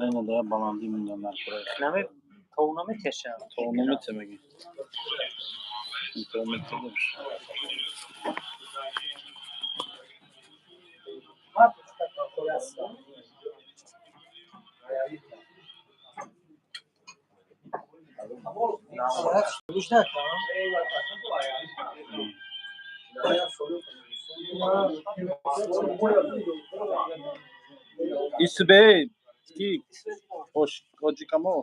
Ина да баландӣ мондан дар кураи. Наме тов наметешам. То намете меги. То метедем. Исбе ки ош оҷикамо.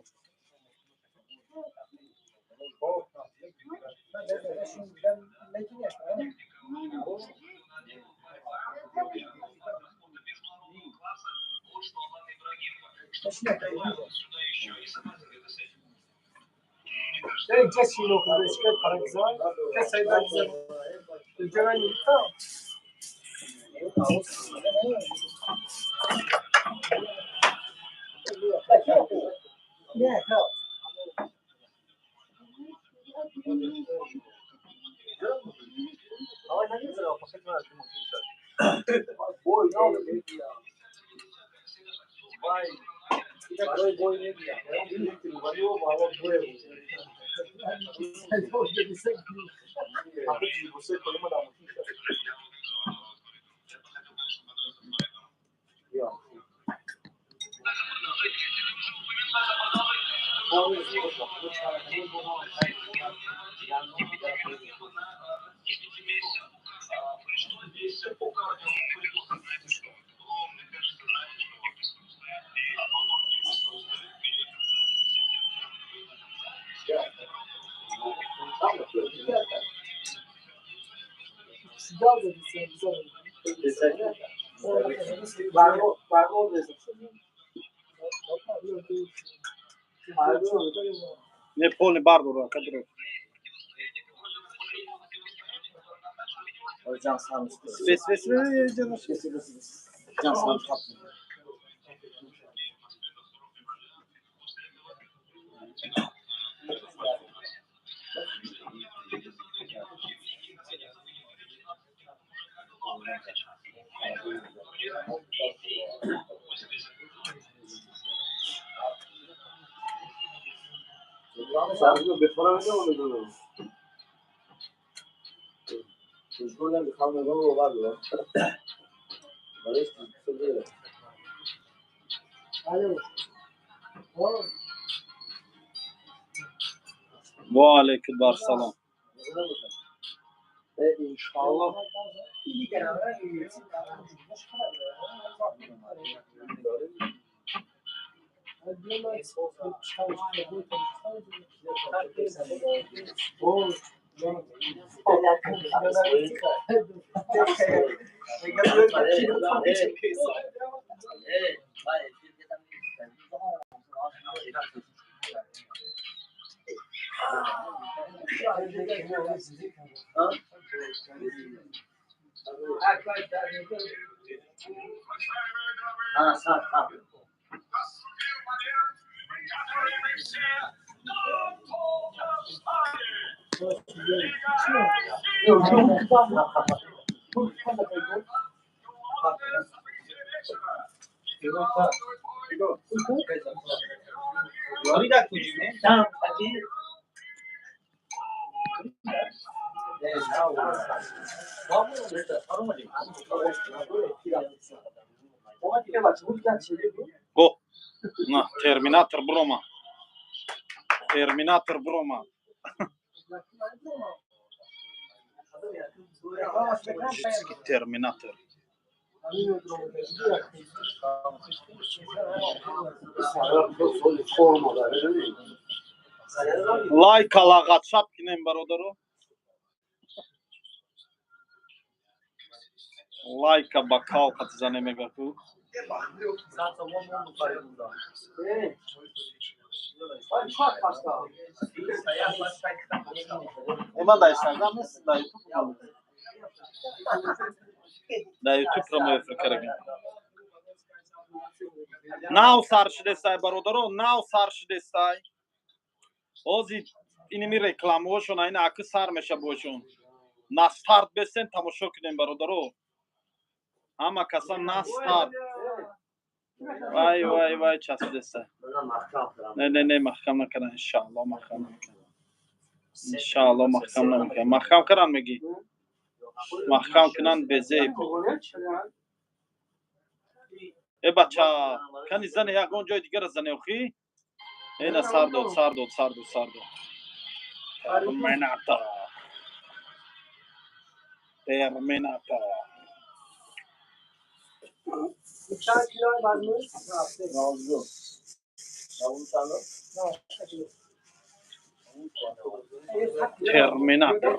Не поли бардор кадро. Бес бес бес. Ва алейкум ассалом. Го. На, Терминатор брома. Терминатор брома. Тоҷикский Терминатор. Лайка лағат шап кинем, бародаро. Лайка ба кал қатизане мегаку. Ман дар Инстаграм нест, дар Ютуб. Дар Ютуб прямой эфир кардем. Нав сар шудестай, бародаро, нав сар шудестай. Ҳозир иними рекламаҳошон ина аки сар меша бошон. На старт бесен, тамошо кунем, бародаро. Ҳама каса настар. Вай, вай, вай, часпидеста. Не, не, не, маҳкам накардан, иншаалло, маҳкам намекунам. Иншаалло, маҳкам намекунам. Маҳкам кардан мегӣ? Маҳкам кунанд, безеб. Э, бача, кани зане, ягон ҷои дигара зане охӣ? Ина сар дод, сар дод, сар дод, сар дод. Терминатор. Терминатор. چند کیلو وزنش؟ Терминатор.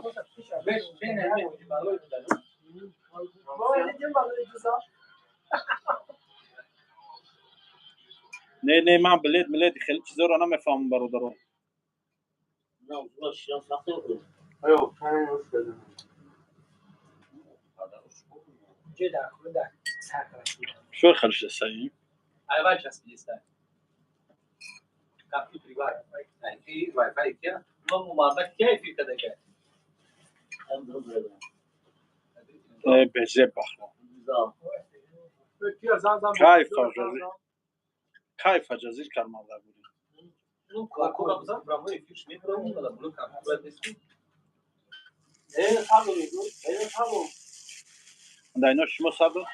Не, не, ман билет, милет, хеле чизоро намефаҳмам, бародаро. Шо хел шудеста ин? Айвай часпидеста. Компютери вай. Вай-фай кия? Мо мардак кия эфир кадака? Э, безеб бахро. Кайф аҷазир. Кайф аҷазир кар мардак буди. Ну, кора бизан, прямой эфир шми брам, да блок компютер нест. Да ино шумо сар дод?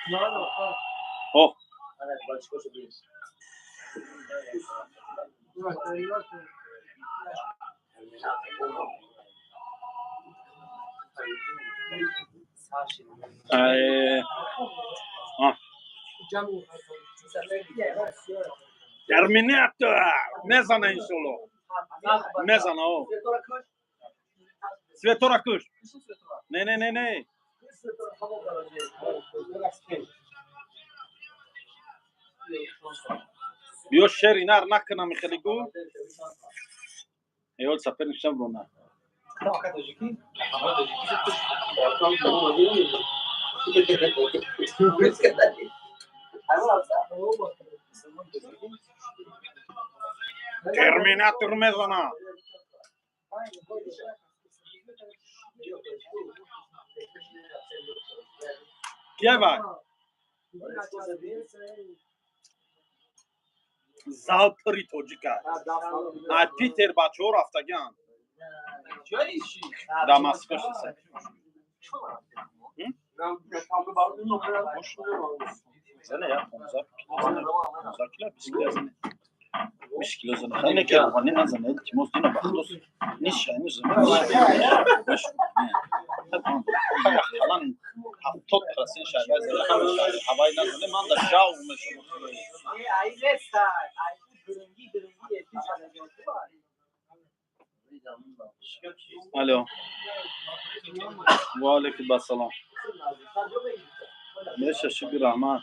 О, э, а. Терминатор! Мезана иншолло. Мезана, о. Светора куш. Не, не, не, не. Биё, шер инар накунам хеле гу. Эол сапер нишам рона. Терминатор мезана. Кия вай? Зал пури тоҷика. Ай Питер бачаҳо рафтагианд. Дар Москва шиса. Зане як 15 кило зане. 15 кило, 20 кило зане. 20 кило зане. Хай не ки руғани назане, илтимос, дина бахтос. Ниша, ниша. Ақаллан 70% шайвай зане, ҳама ҳавай назане, ман да шавқ мешавам. Алло. Ва алейкум ассалом. Меша, шукр, раҳмат.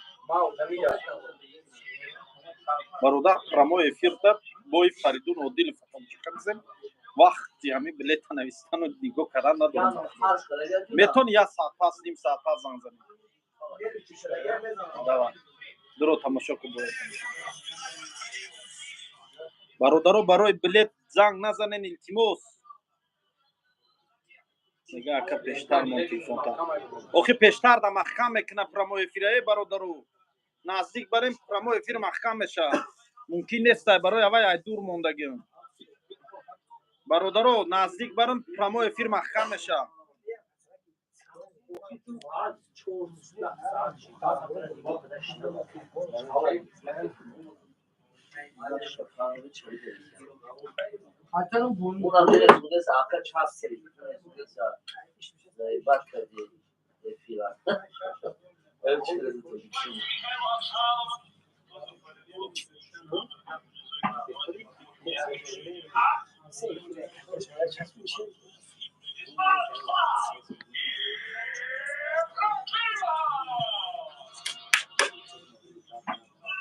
Бародар, прямой эфир да бои Фаридун Одилов тамошо кардем. Вақти ҳамин билета навистану нигоҳ кардан надорам. Метавони як саат пас, ним саат пас занг занӣ. Давай. Дуро тамошо кун, бояд тамошо. Бародаро, барои билет занг назанен, илтимос. Мега, ака, пештар мон телефонта. Охи, пештар да маҳкам мекуна прямой эфира, э, бародару. Наздик барем, прямой эфир маҳкам мешавад. Мумкин нест барои авай ай дур мондагим. Бародаро, наздик барем, прямой эфир маҳкам мешавад.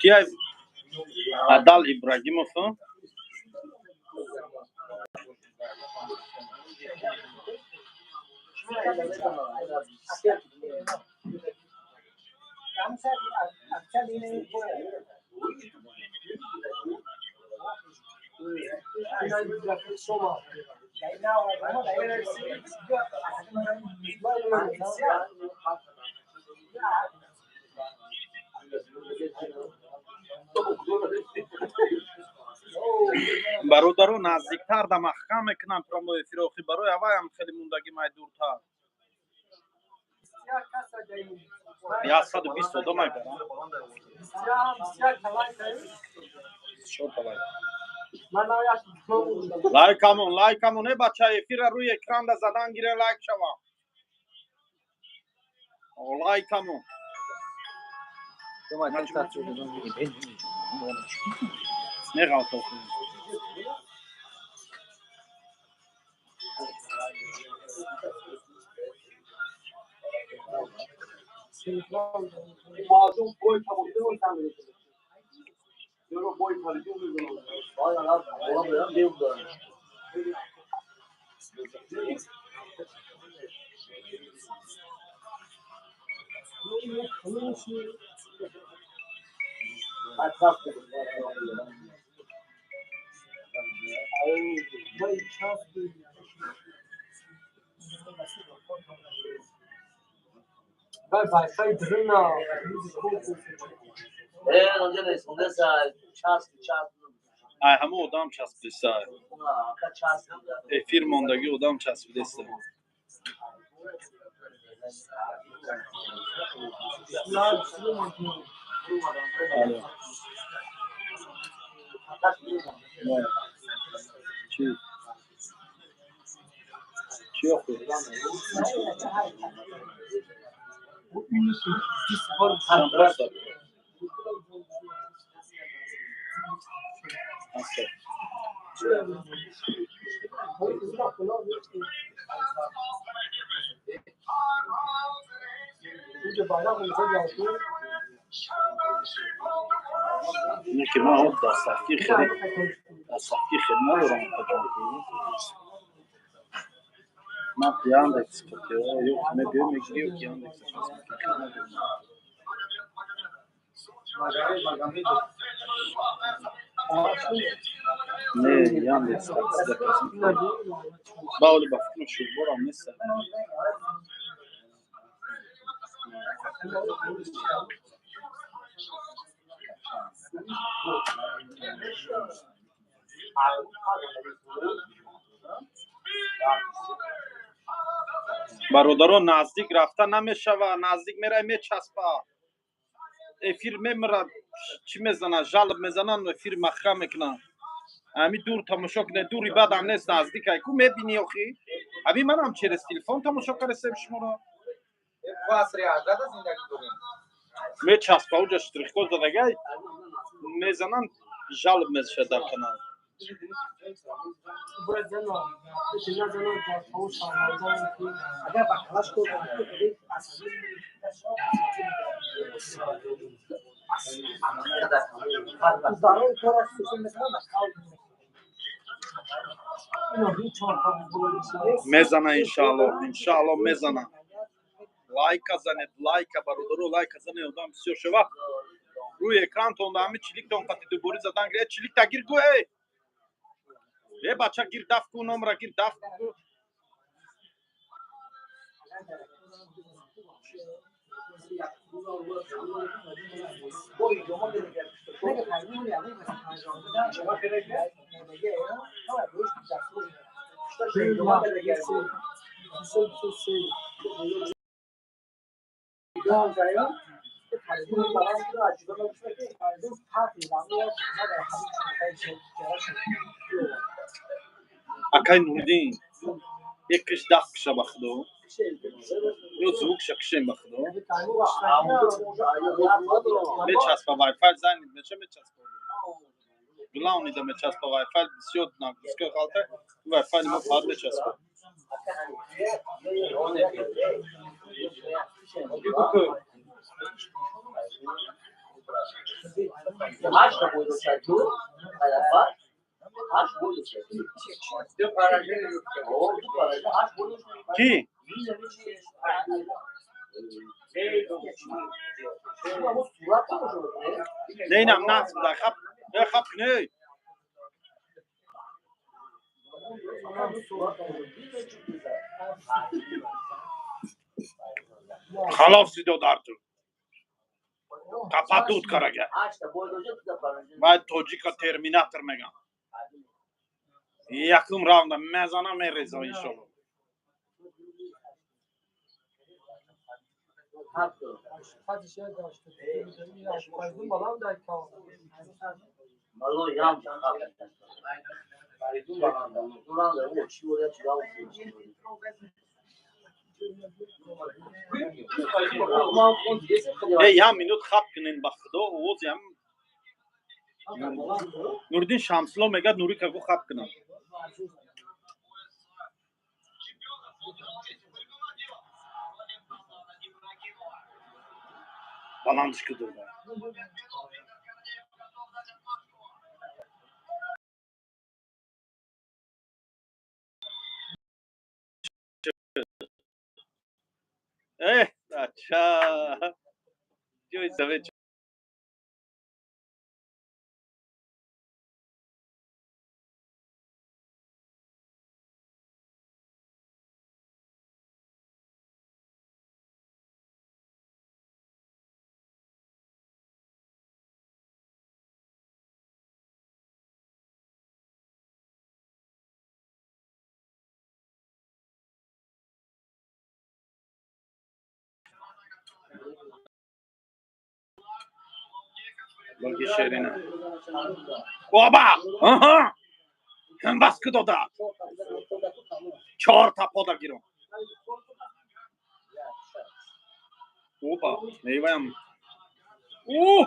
Кия Адал Ибрагимов? Бародаро, наздиктар да маҳкам мекунам прямой эфир, охи барои ҳаваям хеле мондагӣ май дуртар. 120 одамай барам. Лайкамон, лайкамон, э бача, эфира рӯи экранда задан гире, лайк шава. Лайкамон. Меғалта. Ай, ҳама одам часписа. Эфир мондагӣ одам часпидеста. Чӣ? Чӣ охи? Ки ман дастафки хеле дастафки хеле надорам, ман Яндекс ё мебиё мегири ё Яндекс. Не, Яндекс баоли ба фикрам шурборам нест. Бародарон, наздик рафта намешава, наздик мерай, мечаспа, эфир мемирад, чӣ мезанад, жалоб мезананд, эфир маҳкам мекунанд. Ами дур тамошо кунед, дури бадам нест, наздикай ку мебини охи. Ами манам через телефон тамошо кардастем шуморо. Мечаспа, уҷа штрихкод задагай, мезананд, жалоб мешавад дар канал. Мезана, иншаалло, иншаалло мезана. Лайка занед, лайка, бародаро, лайка занед, одам бисёр шава. Рӯи экрантон ҳами чиликтон қати дуборӣ задан гиред, чиликта гир гу, эй! Э бача, гир даф ку, номра гир даф ку. Акай Нуриддин, як киш даф киша, ба худо, ё звукша кишем, ба худо. Мечаспа, вайфай занид меша, мечаспа. Главный да мечаспа, вайфай бисёр нагрузка ғалта, вайфай мо фақат мечаспа. Кӣ? Не, инам нағз буда, хап, э, хап куней. Халоф сидо дар ту. Қапа дуд карага. Вай тоҷика терминатор меган. Якум раунда мезана, мереза, иншолло. Э, як минут хаб кунен, ба худо, овозям. Нуриддин Шамсулло мегӯяд, Нурика гу хаб кунам. Баландш кудурда. Э, ача. Ҷои заве. Лаги шерина. Оба! Аҳа! Баски дода. Чорта пода гиром. Опа, меваям. У!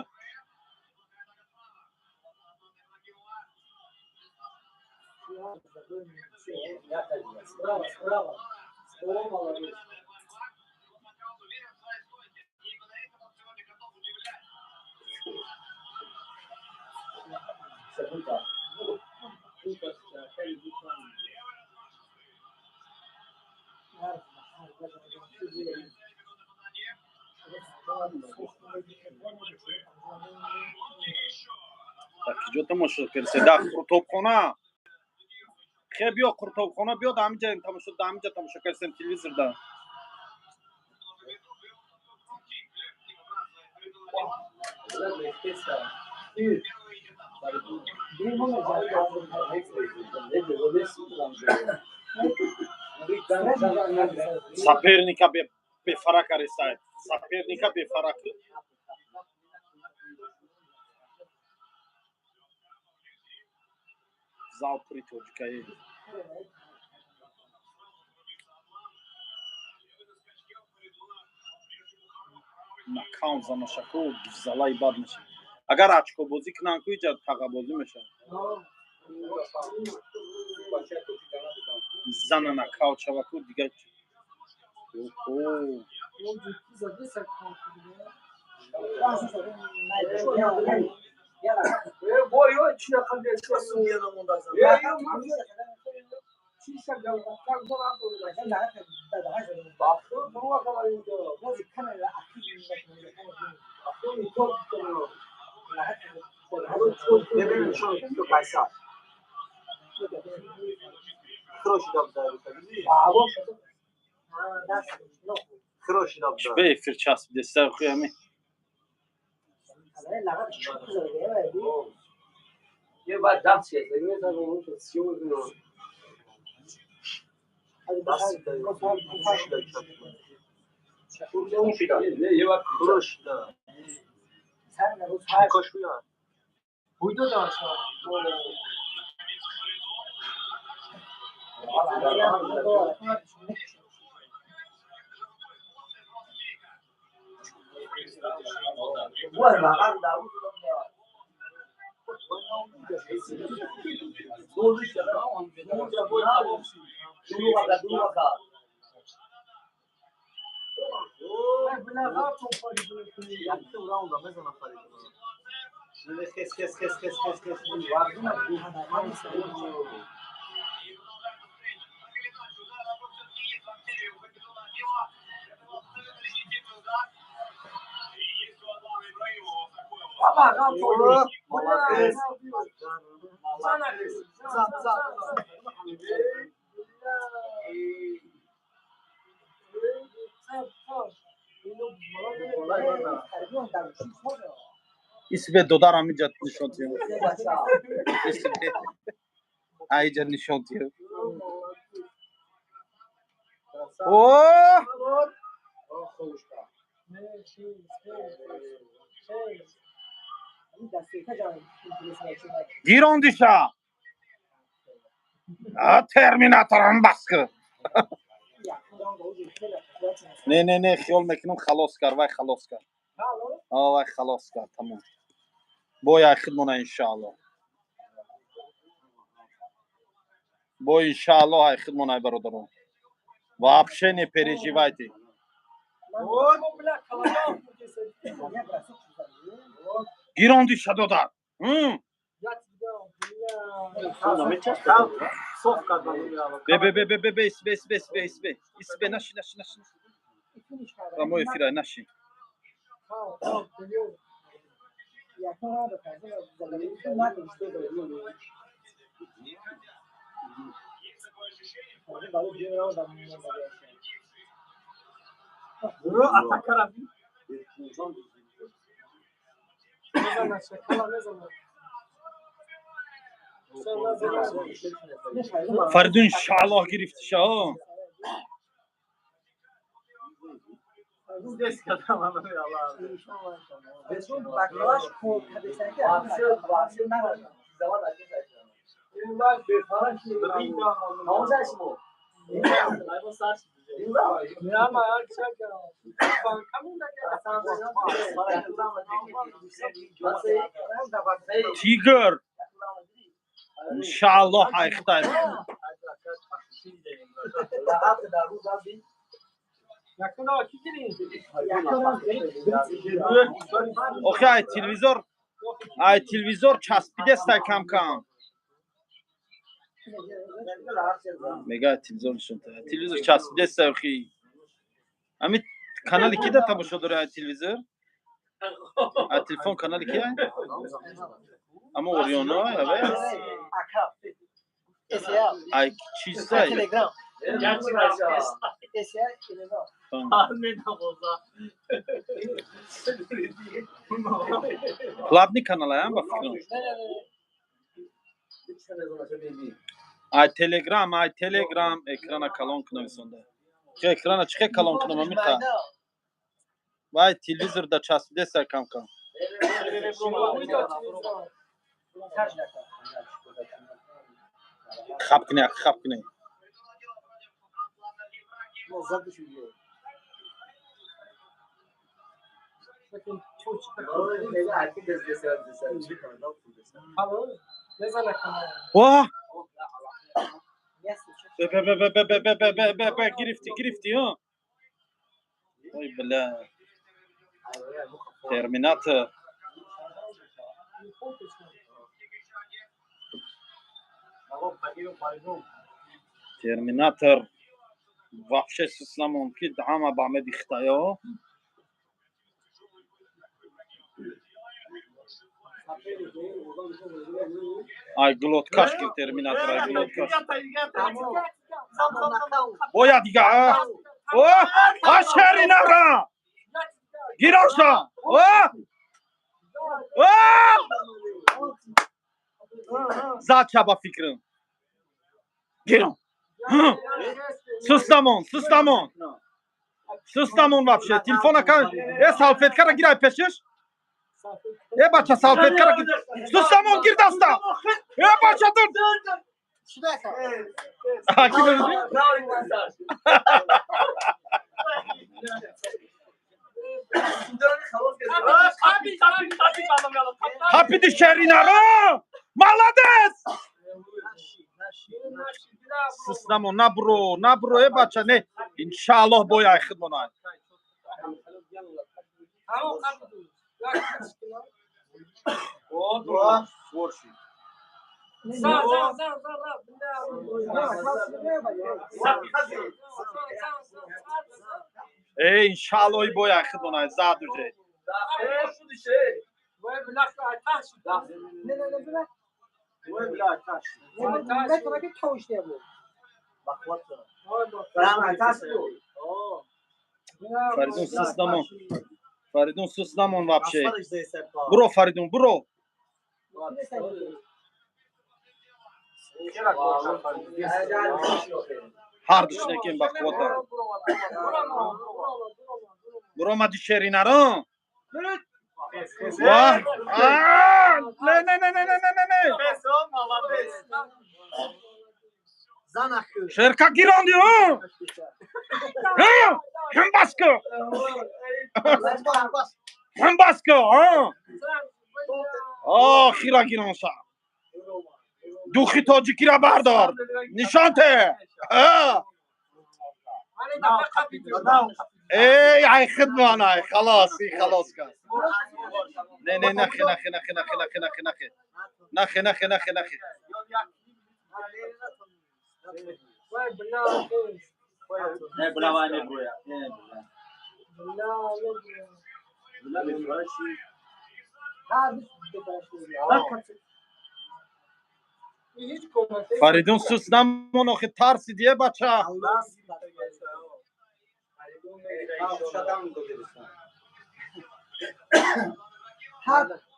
Справа, справа. О, молодец. Дар киҷо тамошо кардсе? Дар Қуртобхона. Хе, биё Қуртобхона, биё, дар ҳамиҷа тамошо, дар ҳамиҷа тамошо кардсем телевизорда. Соперника бефара каресай. Соперника бефара. Зал пури тоҷикаи. Нокаут занашаку залаи бад мешавад. Агар очкобозӣ кунанд ку, иҷа тағабозӣ мешавад. Зана нокаут шава ку, дига. Оҳо. Чӣ ба эфир часпидеста хуями? Исбе додар ҳамиҷа нишон тиё. Исбе аиҷа нишон тиё. О! Гирондиша! Терминаторам бас кар. Не, не, не, хиёл мекунам халос кар, вай халос кар. Вай халос кар, тамом. Бой айхидмона иншаалло. Бой иншаалло айхидмона, бародарон. Вообще не переживайте. Гирондиша, додар. Бе, бе, бе, бе, бе, бе, исбе, исбе, исбе, исбе. Исбе, наши, наши, наши. Прямой эфир, наши. Фаридун иншааллоҳ гирифтиша. Тигр иншааллоҳ айхтай. Охи ай телевизор, ай телевизор часпидестай кам-кам. Мега телевизор нишон, телевизор часпидестай охи. Ами канали ки да тамошо дори ай телевизор? Ай телефон канали ки ай? Ама Ориона ай, аве? Ай чизай? Платный канал ай, ба фикрам. Ай Телеграм, ай Телеграм экрана калон кунависонда. Чи экрана чи калон кунам амиқа? Вай телевизор да часпидеса кам-кам. Хап куне, хап куне. О! Бе, бе, бе, бе, бе, бе, бе, бе, бе, бе, гирифти, гирифти, ҳо. Ой, бля. Терминатор. Терминатор вообще сус намонд ки ҳама ба медихтаё. Ай глоткаш гир терминатор, ай глоткаш. Боя дига. О, ашери нара. Гироша. О! О! Зад ба фикрам. Гирон. Сус намон, сус намон. Сус намон вообще. Телефона ка, э салфеткара гирай пешиш. Э бача салфеткара гир. Сус намон, гир даста. Э бача дур. Ки Хапиди шеринаро! Молодец! Сус намон, набро, набро, э бача, не. Иншааллоҳ бой ай хидмона. Э иншааллоҳ бой ай хидмона, зад уже. Фаридун, сус намон. Фаридун, сус намон вообще. Буро, Фаридун, буро. Ҳардуш некем ба қуввата. Буромади, шеринаро. Ваҳ! Не, не, не, не, не, не, не. Шерка гиронди, ҳамбаско, ҳамбаско. Хира гиронша. Духи тоҷикира бардор, нишон те. Эй, ай хидманай, халос, и халос кард. Не, не, нахе, нахе, нахе, нахе, нахе, нахе, нахе, нахе, нахе, нахе, нахе. Не, бля, не броя. Не, бля. Бля, бля, Фаридун, сус намон, охи, тарсидие, бача.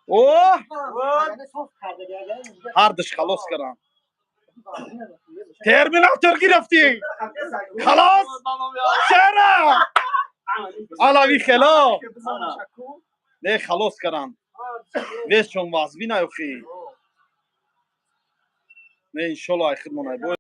О, ҳардуш халос кардам. Терминатор гирифтӣ, халос, чера алави хело не халос кардам. Весшон вазбин охи. Не, иншолло, ай хидмонай бо.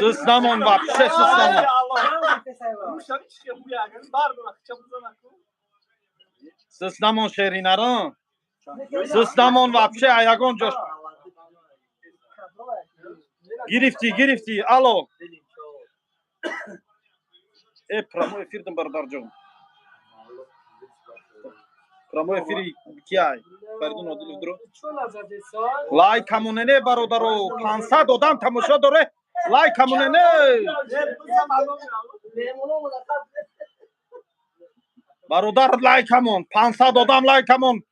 Сус намон, вообще сус намон. Сус намон, шеринаро, сус намон вообще. Ягон ҷош гирифтӣ, гирифтӣ. Алло, э, прямой эфирдам, бародарҷон, прямой эфири кияй? Фаридун Одилов дуро. Лайк камонене, бародаро, 500 одам тамошо доре, лайк камонене. Бародар, лайк камон, 500 одам, лайк камон.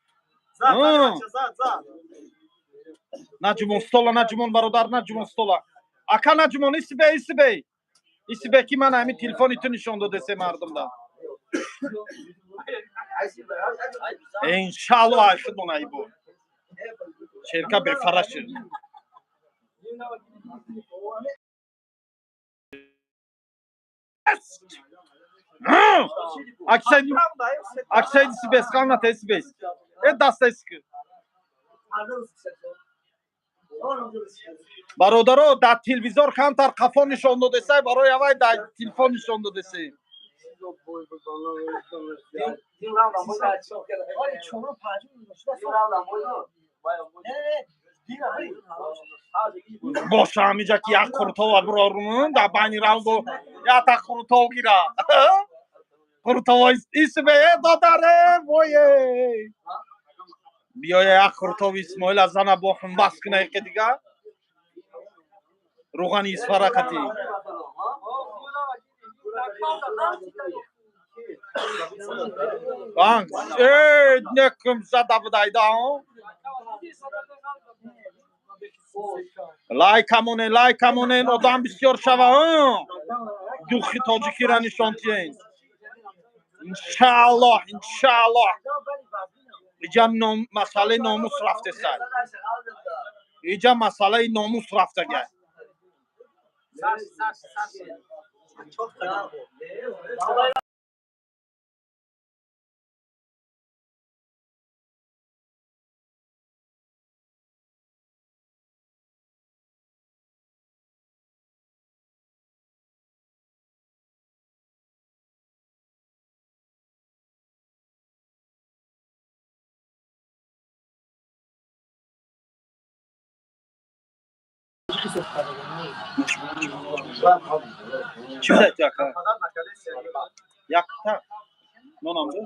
Наҷумон стола, наҷумон, бародар, наҷумон стола, ака, наҷумон. Исибе, исибе, исибе, ки ман ҳамин телефони ту нишон додесе мардумда. Иншалло, ай худмон айбо. Шерка бефара шуд. Аксайди сибес қалната сибес. Э, даста ски. Бародаро, дар телевизор камтар қафо нишон додесай, барои авай дар телефон нишон додесай. Боша, ҳамиҷа ки як қурутова бирорум дар байни равду, якта қурутов гира. Қурутово исбе, э, додаре, вое. Биёя, як қурутови Исмоила зана бо ҳамбас кина яке дига. Рӯғани исфара қатӣ. Банг, э, некум зада будайда. Лайк камонен, лайк камонен, одам бисёр шава. Духи тоҷикира нишон тиен. Иншааллоҳ, иншааллоҳ. Иҷа масъалаи номус рафтесай. Иҷа масъалаи номус рафтагай. Чӣ бидад, яка? Якта. Нонам бу?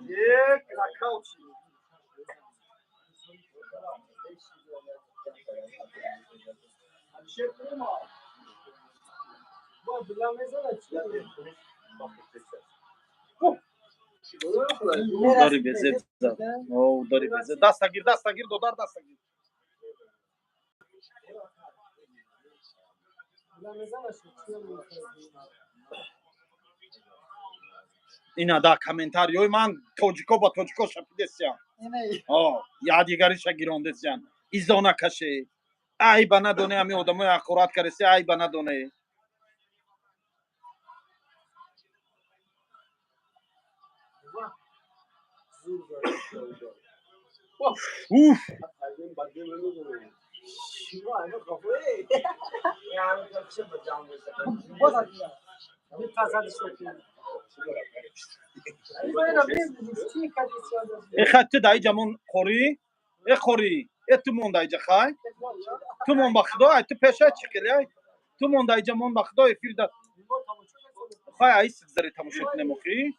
Як нокаут. Удари безеб зад. Удари безеб. Даста гир, даста гир, додар, даста гир. Ина да комментариёи ман тоҷико ба тоҷико шапидесиян, якдигариша гирондесиян. Изо накаше, айба надоне, ҳами одамои ҳақорат кареси, айба надоне. Уф! Э, хай, ту даиҷа мон, қорӣ, э, қорӣ, э, ту мон даиҷа, хай, ту мон, ба худо, ай ту пеша чӣ хеле, ай ту мон даиҷа, мон, ба худо, эфир да, хай, ай сигзаре тамошо кунем охи.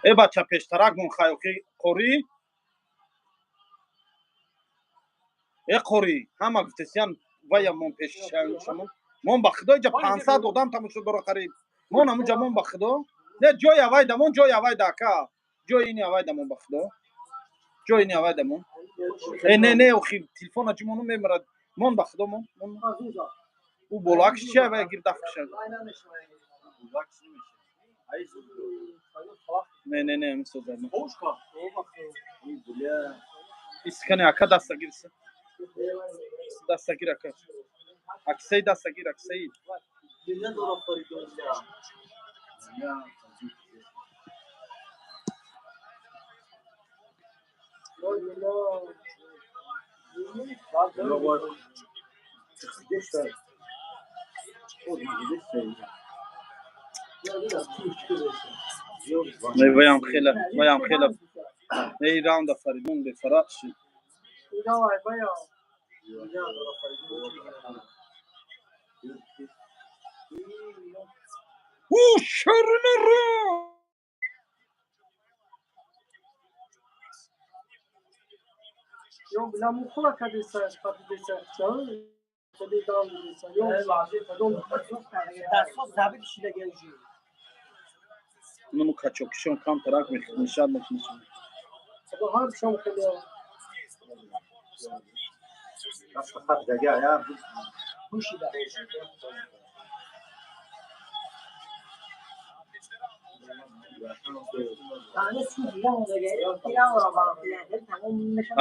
Э, бача, пештарак мон, хай, охи, қорӣ, э, қорӣ, ҳама гуфтесиян, вая мон пешшамон мон, ба худо, иҷа 500 одам тамошо дора қариб. Мон ҳамуҷа мон, ба худо, не, ҷои авай дамон, ҷои авай да, ака, ҷои ини авай дамон, ба худо, ҷои ини авай дамон. Э, не, не, охи, телефона ҷумону мемирад. Мон, ба худо, мон, мон. Ӯ болоакш чи авай гир даф киша. Не, не, не, мисозад. Искане, ака, даста гирса, даста гир, ака, аксаи, даста гир, аксаи. Ваям хела, ваям хела. Эй, раунда Фаридун бефарақ шид. У шернара. Ё била мухула кадеса, кадеса, каде даун деса. Ё Дастҳо забит шидагаҷи. Ну качокишон камтарак мешад, мешад. Ҳар шом хеле. Пӯшида.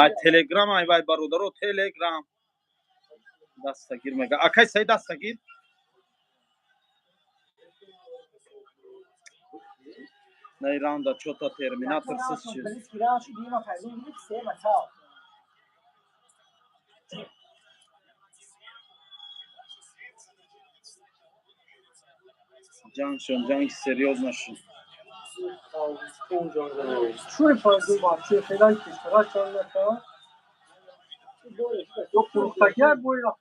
Ай Телеграм, ай вай, бародаро, Телеграм. Дастагир мега. Акай Саид, дастагир. Най раунда чота терминатор сис шид. Ҷанг шон, ҷанги серьёзно шуд. Чӯи Фаридун вообще хеле пештара чан нака. Ё фурӯхтагиай боя.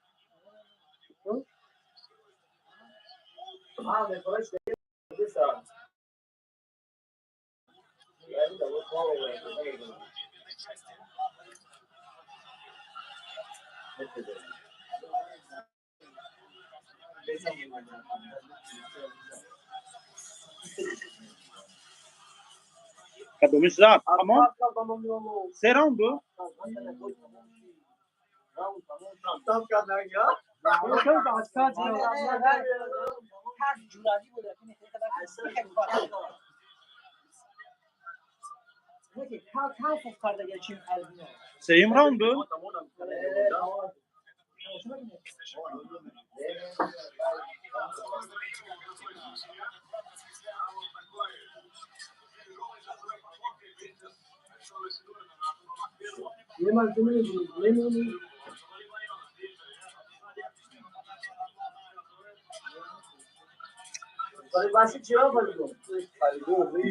Кадомиш зад? Тамом? Се раунд бу? Сеюм раунд бу?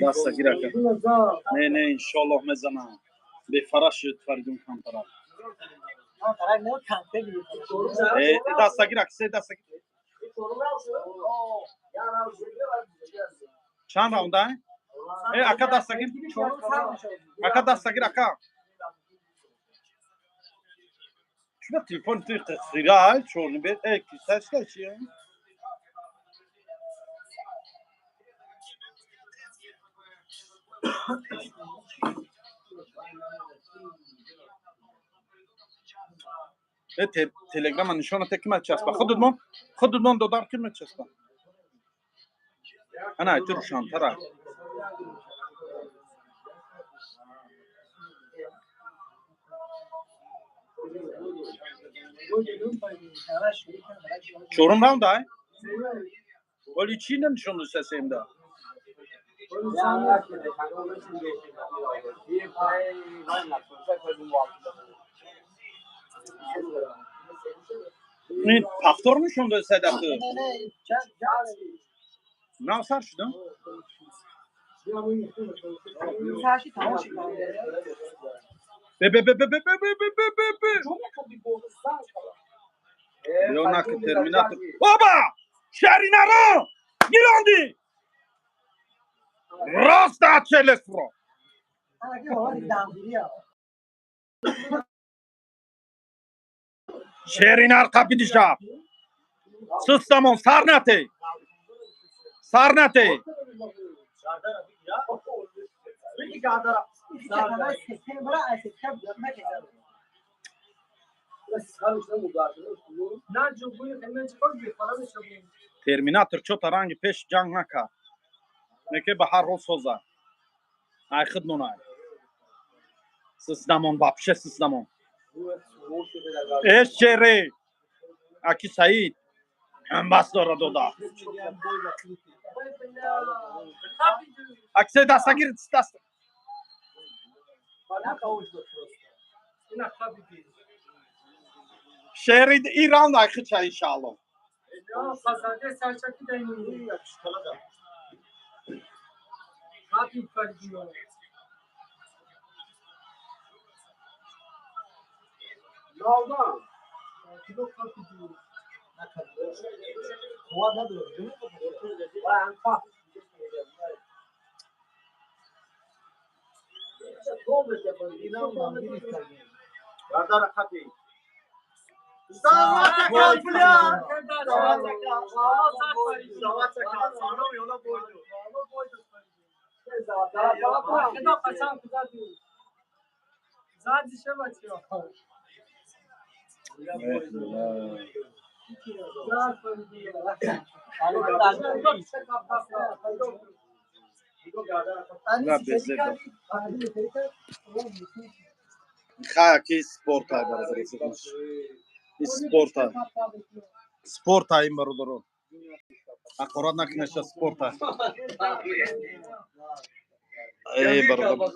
Дастагир, ака. Не, не, иншоаллоҳ мезанам. Бефара шуд Фаридун камтарак. Дастагир аксе дастагир. Чанд раунда? Э, ака дастагир. Ака дастагир ака. Чуба телефон ти хира чорни бе э ки сашка чи? Э телеграма нишона те кима часпа. Худудмон додар кима часпа. Ана айти рушантара. Чорум раунд ай? Вали чи нишон доста семда? Ин повтор нишон доста дафъа. Нав сар шудам? Бе бе бе бе бе бе бе бе бе бе. Леонак Терминатор. Оба! Шаринаро! Гиронди! Роста челестро! Шеринар қапидиша. Систамон сарнате. Сарнате. Терминатор чота ранги пеш ҷанг накард. Неке ба ҳар ҳол соза. Ай худ нонай. Систамон вообще систамон. Э шере. Аки Саид. Ҳамбас дора дода. Аксе дастагир даст. Шери Иран ай хича иншаалло. Ки спорт ай бародари спорт ай. Спорт ай ин бародарон. Ҳақорат накунеша спорт ай. Эй бародар.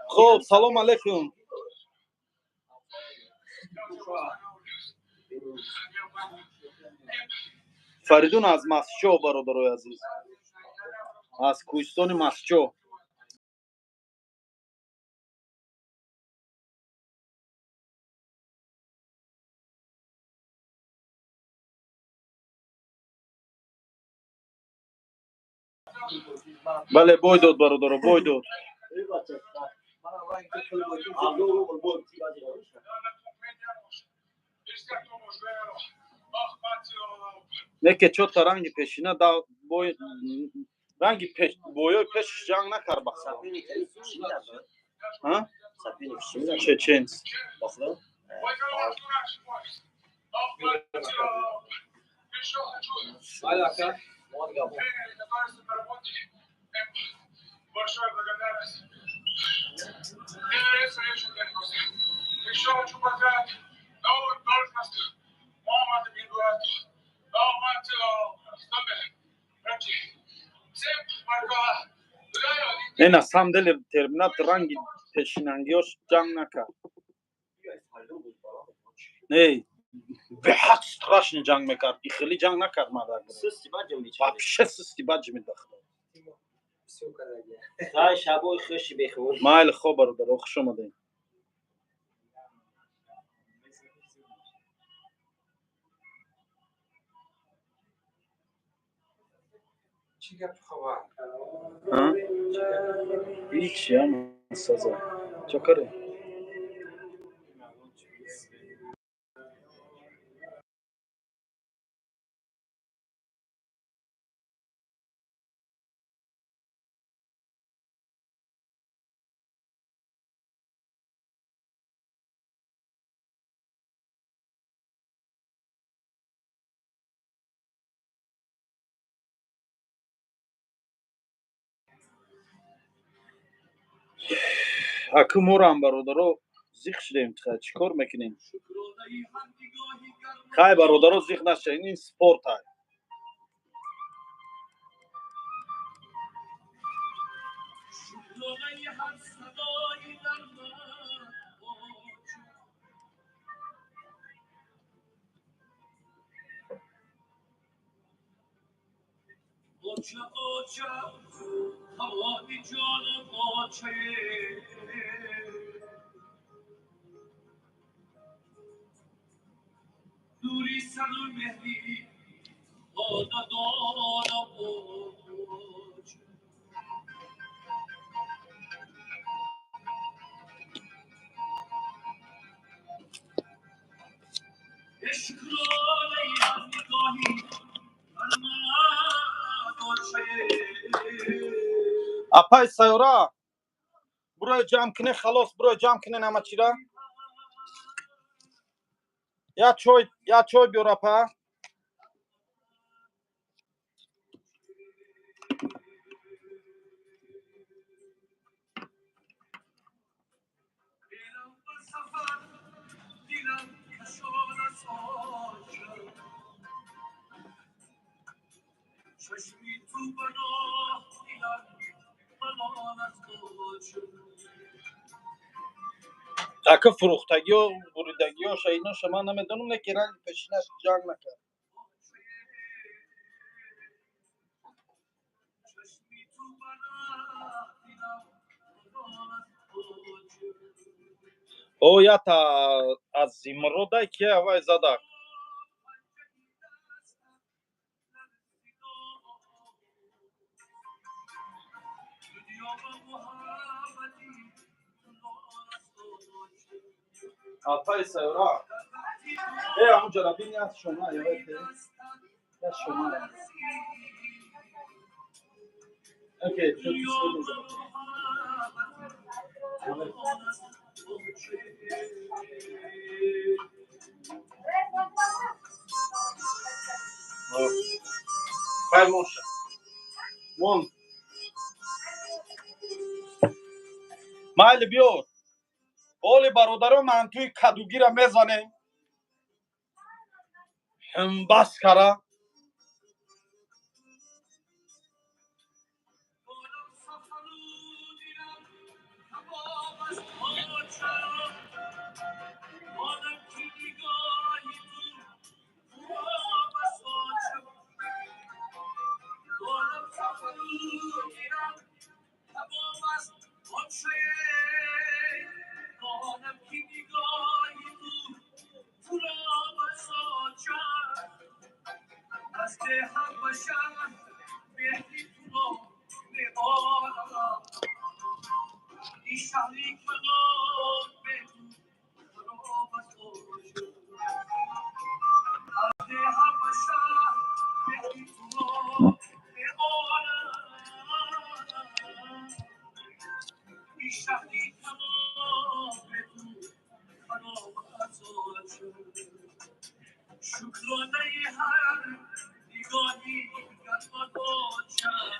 Хуб, салом алейкум. Фаридун аз Масчо, бародарои азиз, аз кӯҳистони Масчо. Бале, бой дод, бародаро, бой дод. Не ке чота ранги пешина да бой, ранги пеш боёи пешш ҷанг накард бахта. Чеченс. Не, на самом деле Терминатор ранги пешинангиёш ҷанг накард. Не, беҳад страшный ҷанг мекард. И хеле ҷанг накард мардак. Вообще сусти бад ҷимид ба худо. Майли, хоб, бародаро, хуш омадем. Ҳичи ама саза. Чо каре? Аку морам, бародаро, зиқ шудем, чӣ кор мекунем? Хай, бародаро, зиқ нашавем, ин спорт ай. Апай Сайёра, бурои ҷамъ кунед, халос, бурои ҷамъ кунед ҳама чира. Я чой, я чой биёр, апа. Ака, фурӯхтагиё, буридагиёша, иноша ман намедонам, не ки ранги пешинаш ҷанг накард. О, ята аз Зимродай ки авай задак. Апай Сайёра, э, ҳамунҷара бин, я шума, я шума. Окей, чо Хай моша. Мон. Майли, биёр. Оли, бародаро, мантуи кадугира мезанем. Ҳимбас кара.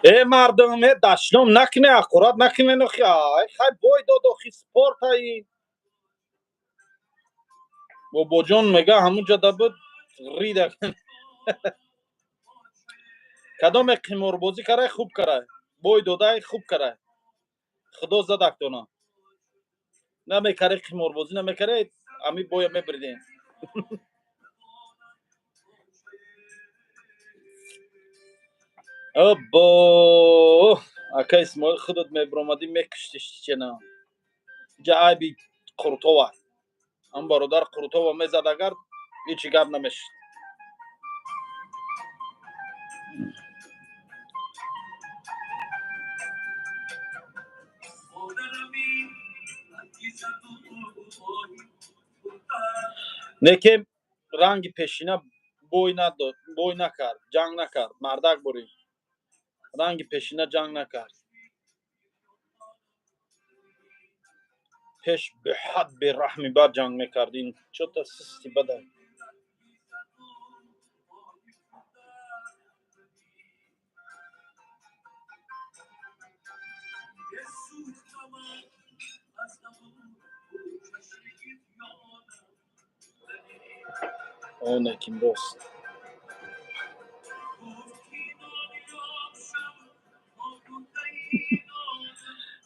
Э мардум, э дашном накне, аккурат накне, нохи, ай хай бой дод, охи спорт ай. Бобоҷон мега ҳамунҷо да буд рида. Кадоме қиморбозӣ карай, хуб карай. Бой додай, хуб карай. Худо задак дона. Намекаре қиморбозӣ намекаре, ами боя мебирдем. Обо, ака Исмоил, худат мебиромадӣ, мекуштиш чена. Инҷа айби Қурутова. Ам бародар Қурутова мезад агар, ҳечи гап намешид. Неке ранги пешина бой надод, бой накард, ҷанг накард, мардак бурид. Ранги пешина ҷанг накард. Пеш беҳад бераҳми бад ҷанг мекард. Ин чота систи бада. Оне ким рост.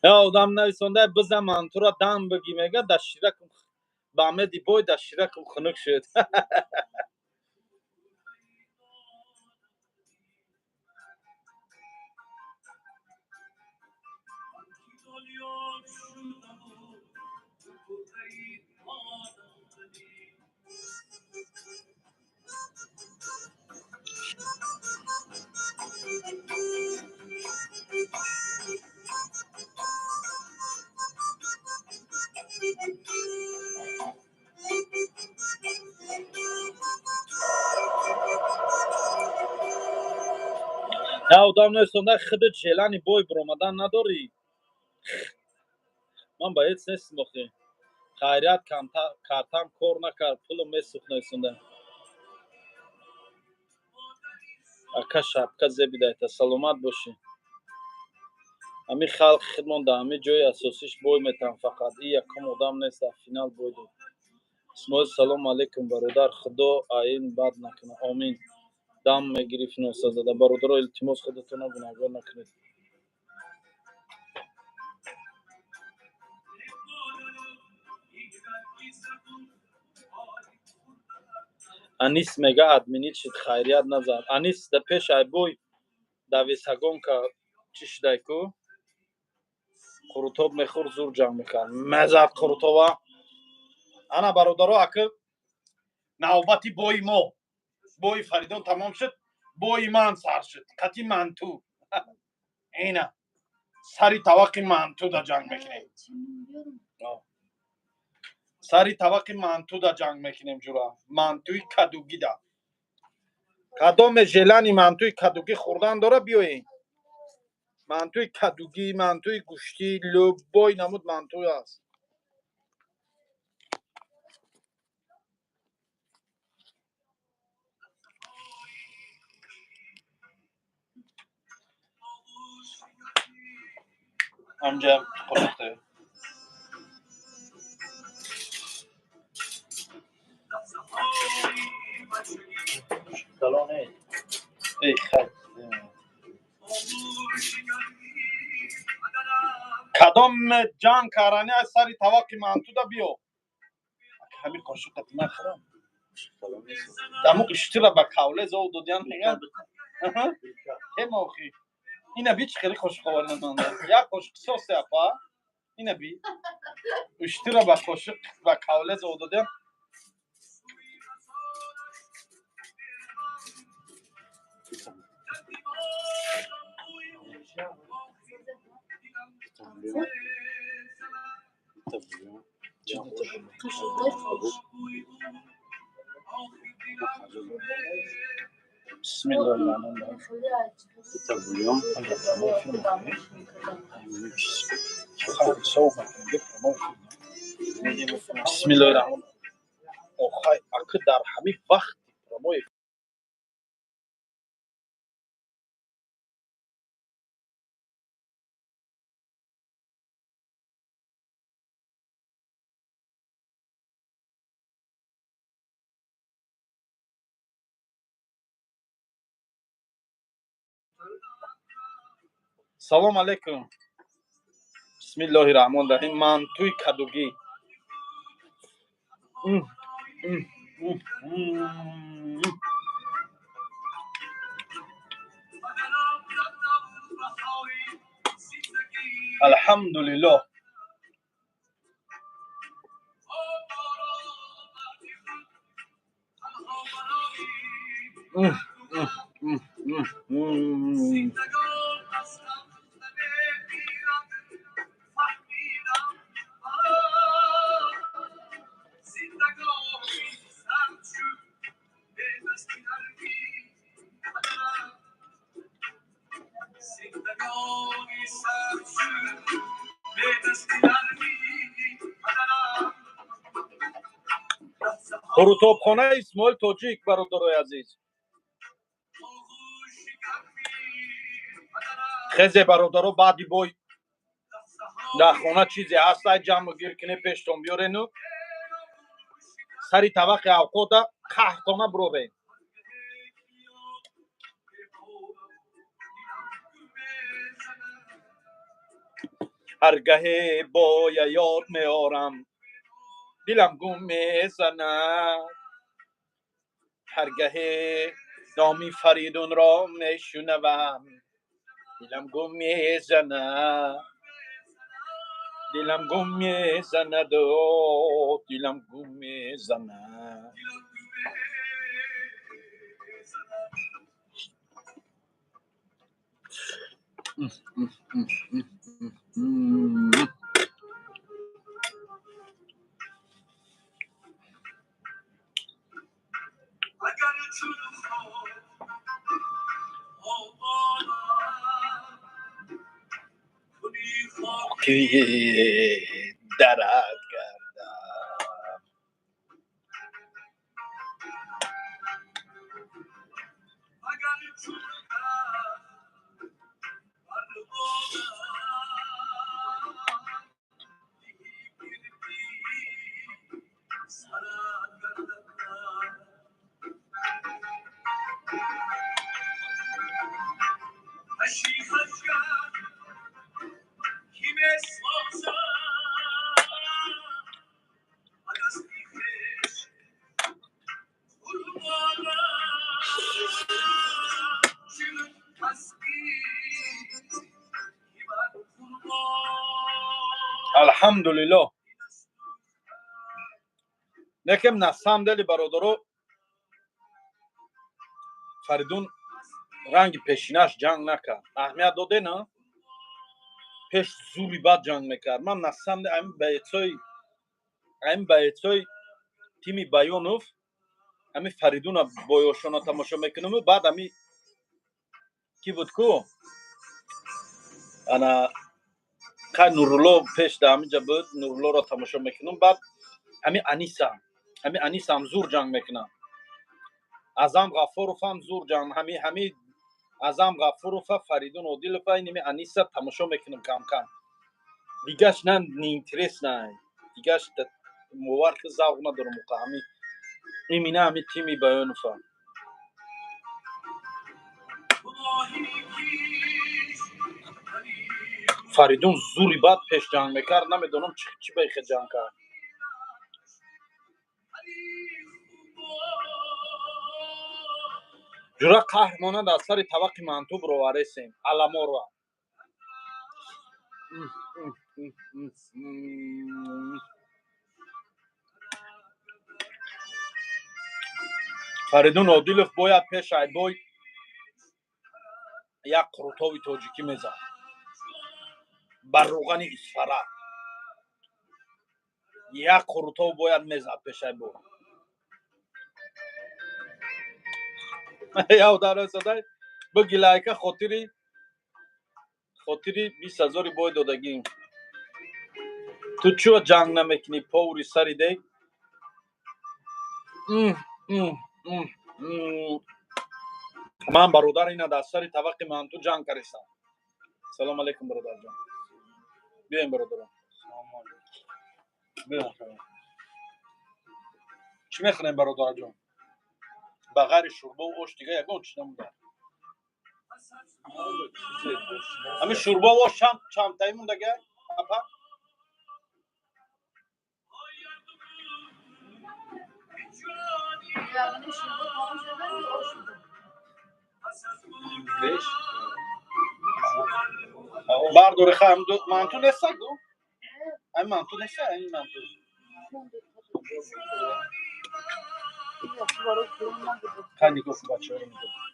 Одам нависонда биза мантура дам бигӣ, мега да ширакум ба меди бой да ширакум хунук шуд. Одам нависонда худат желани бой биромадан надорӣ. Ман ба ҳеҷ нестим охи. Хайрият картам кор накард, пулм месӯхт нависонда. Ака шапка зебидайта, саломат бошӣ. Ҳамин халқи худмон дар ҳамин ҷои асосиш бой метаҳанд фақат. И якум одам нест дар финал бой дод. Исмоил, салому алайкум бародар, худо аин бад накунад. Омин. Дам мегирифт носазада. Бародаро, илтимос, худатонро гунаҳгор накунед. Анис мега админит шид, хайрият назад. Анис да пеш айбой да весагонка чӣ шудай ку? Қурутоб мехӯрд, зур ҷанг мекард. Мезад Қурутова. Ана бародаро, ака навбати бои мо. Бои Фаридон тамом шуд, бои ман сар шуд. Қати манту. Ина сари тавақи манту да ҷанг мекунем. Сари тавақи манту да ҷанг мекунем ҷура. Мантуи кадугӣ да. Кадоме желани мантуи кадугӣ хӯрдан дора, биёед. Мантуи кадугӣ, мантуи гӯштӣ, любой намуд манту аст. Амҷа қошиқта. Эй хай. Кадом ҷанг карани аз сари таваққи мантуда биё. Ҳамин қошиқат нахӯрам. Даму иштира ба кавле зов додян меган. Тема охи. Ина би чӣ хеле қошиқ оварда манда. Як қошиқ сосе апа. Ина би. Иштира ба қошиқ ба кавле зов додян. Бисмиллоҳи раҳмон. Охай, аки дар ҳамин вақти прямой Салом алейкум. Бисмиллоҳи раҳмони раҳим. Мантуи кадугӣ. Алҳамдулиллоҳ. Ҳурутобхонаи Исмоил Тоҷик, бародарои азиз. Хезе, бародаро, баъди бой дар хона чизе ҳаст, ай ҷамъу гир кине, пештон биёрену сари табақи авқота қаҳтона бирорем. Ҳаргаҳе боя ёд меорам, дилам гум мезанад. Ҳаргаҳе номи Фаридунро мешунавам, дилам гум мезанад. Дилам гум мезанад, дилам гум мезанад. Дарат гардам. Алҳамдулиллоҳ. Лекин на самом деле, бародаро, Фаридун ранги пешинаш ҷанг накард. Аҳамият доде, на? Пеш зури бад ҷанг мекард. Ман на самом деле ами бойцои тими Баёнов, ами Фаридуна боёшона тамошо мекунаму баъд ами ки буд ку, ана қай Нурулло пеш да ҳаминҷа буд, Нуруллоро тамошо мекунам. Баъд ами Анисам зур ҷанг мекунам. Азам Ғафуровам зур ҷанг, ҳами Азам Ғафурова, Фаридун Одилова, инами Аниса тамошо мекунам кам-кам. Дигаш на неинтересно, дигаш мовар ки завқ надорам. Уқа ҳами имина ҳами тими Баёнова. Фаридун зури бад пеш ҷанг мекард, намедонам чӣ ба ихе ҷанг кард. Ҷура қаҳр монанд аз сари табақи манту бироваресем аламоро. Фаридун Одилов бояд пеш айбой Як қурутоби тоҷикӣ мезад бар рӯғани Исфара. Як қурутоб бояд мезад пешай бо. Явдарасадай биги лайка, хотири 20 ҳазори бой додагӣ. Ту чӯ ҷанг намекунӣ, поври сари дег? Ман, бародар, ина дар сари табақи манту ҷанг кардистам. Салом алейкум, бародарҷон. Биёем, бародарон, биёем. Чӣ мехӯрем, бародарҷон? Ба ғайри шӯрбову ош дига ягон чиз намонда. Ҳамин шӯрбову ош чандтаи мондага, апа? Yani şimdi tamam şurada bir o şurada. Беш. Бардори, ха, манту неста гу? Ай, манту неста, ай, манту. Хай, нигоҳ кун, бачаҳоро нигоҳ кун.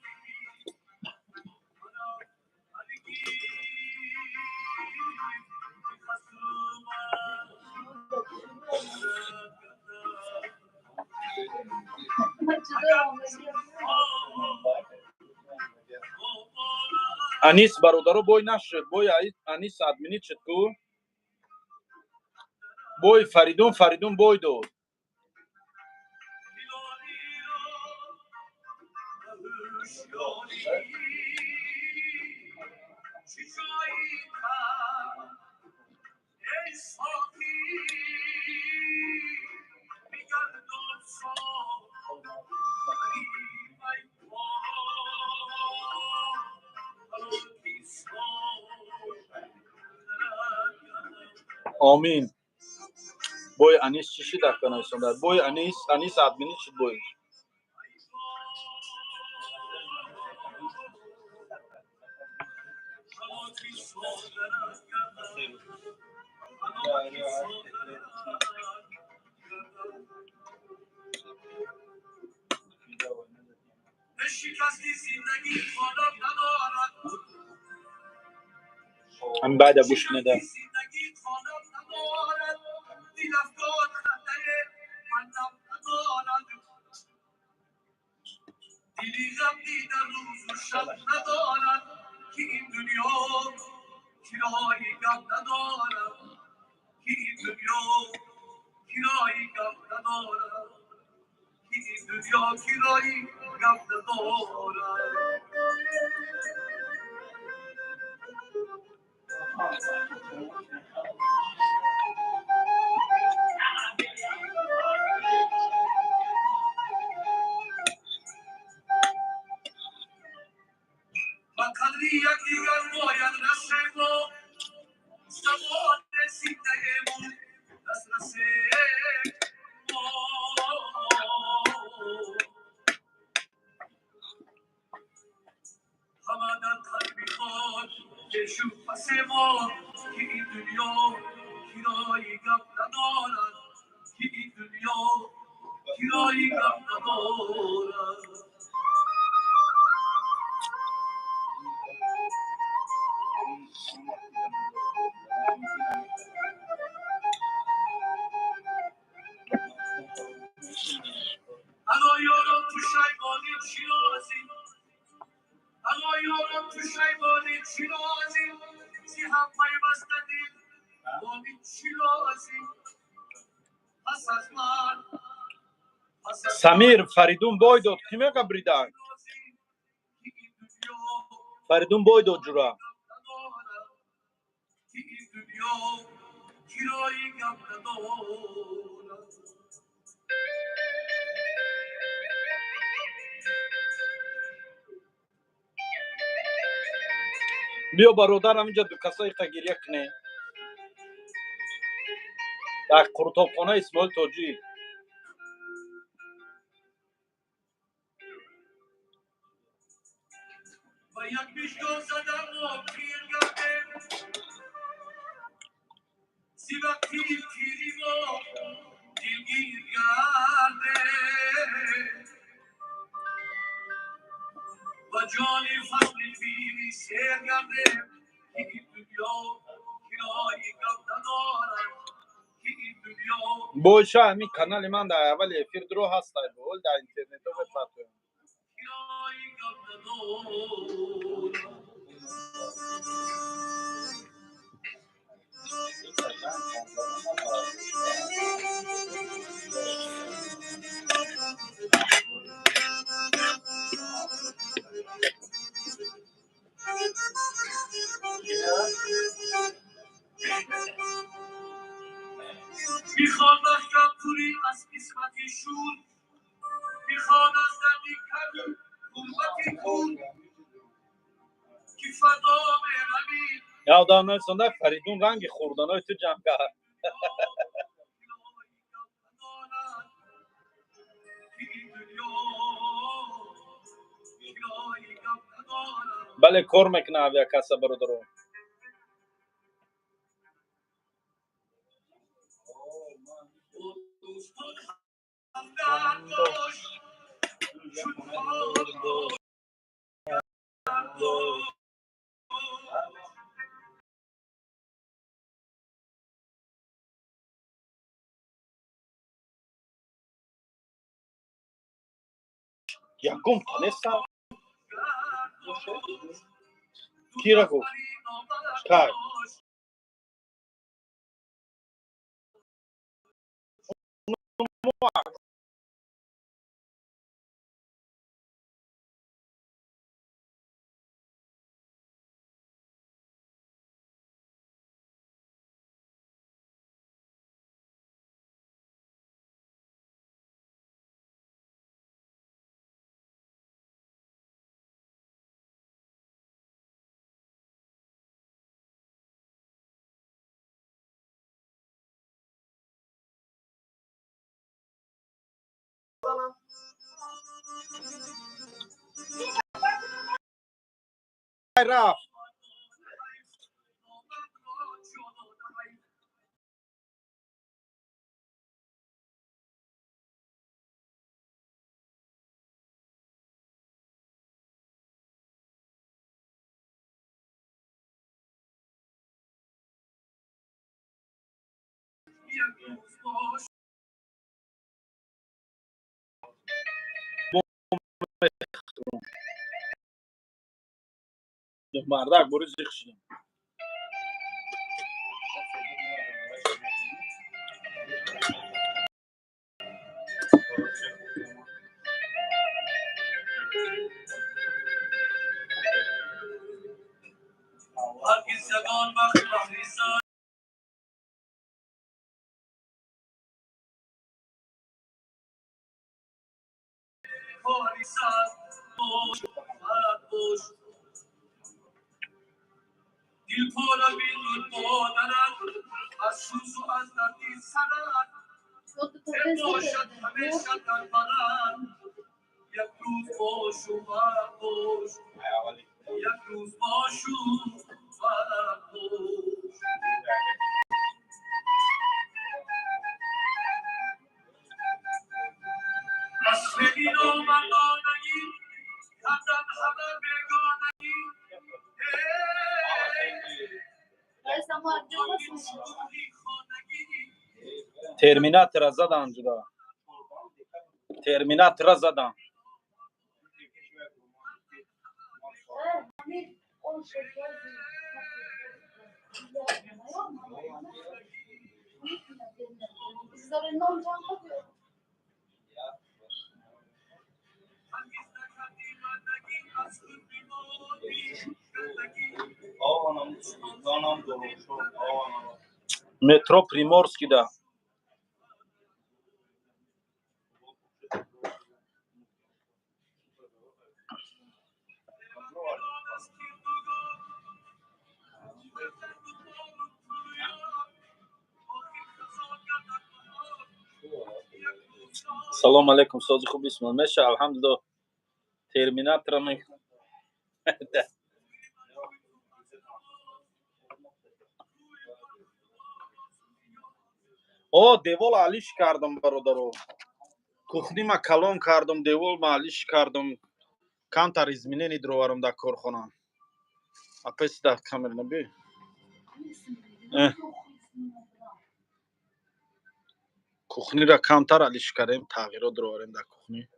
Анис, бародаро, бой нашуд. Бой Анис отменить шуд ку. Бой Фаридун, Фаридун бой дод. Омин. Бой Анис чӣ шид, аканайсонда? Бой Анис, Анис отменить шуд боиш. Ҳамин баъда гӯш кунеда. Самир, Фаридун бой дод. Кӣ мега брида? Фаридун бой дод, ҷура. Биё, бародар, ҳаминҷа дукасаи гиря кунем дар қурутобхона Исмоил Тоҷик. Боша, ҳамин канали ман дар аввали эфир дуро ҳастай, бол дар интернето мепартоям. Явдам нависонда, Фаридун ранги хурданои ту ҷамъ кард. Бале, кор мекунад авиакасса, бародаро. Ягон та неста. Кира гуфт? Кай? Рафт. Мардак бори зиқ шудем. Терминатора задан, ҷуда терминатора задан. Метро Приморский да. Салом алейкум, сози хуб, исмон меша, алҳамдулилло. Терминатора ме. О, девол алиш кардам, бародаро. Кухнима калон кардам, деволма алиш кардам. Камтар изменение дроварам дар корхона. Апай, сюда камера набей. Кухнира камтар алиш кардем, тағйирот дароварем дар кухни.